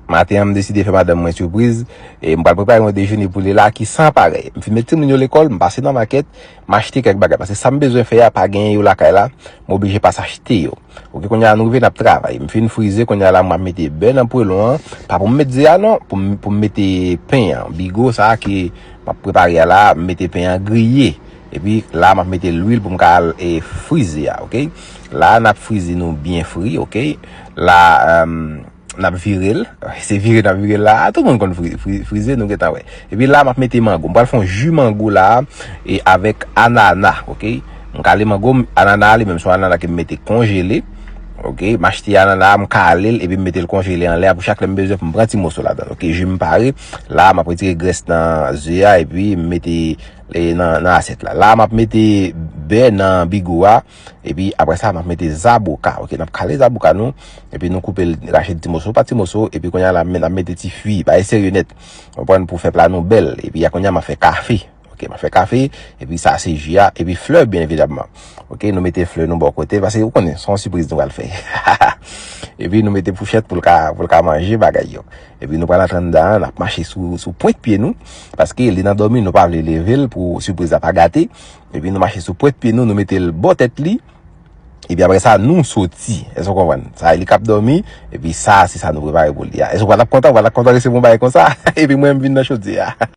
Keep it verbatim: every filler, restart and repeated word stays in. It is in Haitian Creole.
Maten an, m deside fè madanm mwen sipriz. E m pral prepare yon dejene pou li la ki san parèy. M fin met timoun yo lekòl, m pase nan makèt, m achte kèk bagay. Paske sa m bezwen fè a, pa genyen yo lakay la, m oblije pase achte yo. Oke, kounye a nou rive, n ap travay. M fin frize, kounye a la, m ap mete bè nan pwelon an. Pa pou m met ze a, non, pou m, pou m mete pen an. Bigo sa a ke m ap prepare a la, m mete pen an griye. Epi la, m ap mete lwil pou m ka al, e, frize a, oke? La, n ap frize nou byen fri, oke? La, um, n ap vire l. Se vire n ap vire l la. Tout moun konn fri, fri, frize, nou gentan wè. Epi la, m ap mete mango. M pral fè yon ji mango la, e avèk anana, oke? M kale mango, m, anana a li menm, se yon anana ke m mete konjele. Oke, m achte anana a, m kale l, epi m mete l konjele anlè a pou chak lè m bezwen pou m pran ti moso ladan l. Oke, ji m pare. La, m ap retire grès nan ze a, epi m mete, e, nan, nan asyèt la. La, m ap mete bè nan bigo a, epi apre sa, m ap mete zaboka. Oke, n ap kale zaboka nou, epi nou koupe l, rache l ti moso pa ti moso, epi kounye a la, n ap mete ti fwi, bagay serye nèt. Konprann, pou fè pla nou bèl. Epi a kounye a, m ap fè kafe. Oke, m ap fè kafe, epi sa se ji a, epi flè, byen evidamman. Oke, nou mete flè nou bò kote, paske ou konnen, se yon sipriz nou pral fè. Epi nou mete fouchèt pou l ka, pou l ka manje bagay yo. Epi nou pral antre anndan an, n ap mache sou, sou pwent pye nou, paske li nan dòmi, nou pa vle leve l pou sipriz la pa gate. Epi nou mache sou pwent pye nou, nou mete l bò tèt li. Epi apre sa, nou soti. Èske w konprann? Sa, li k ap dòmi, epi sa, se sa nou prepare pou li a. Èske w pa t ap kontan? W pa t ap kontan resevwa yon bagay konsa? Epi mwen, m vin nan chodyè a.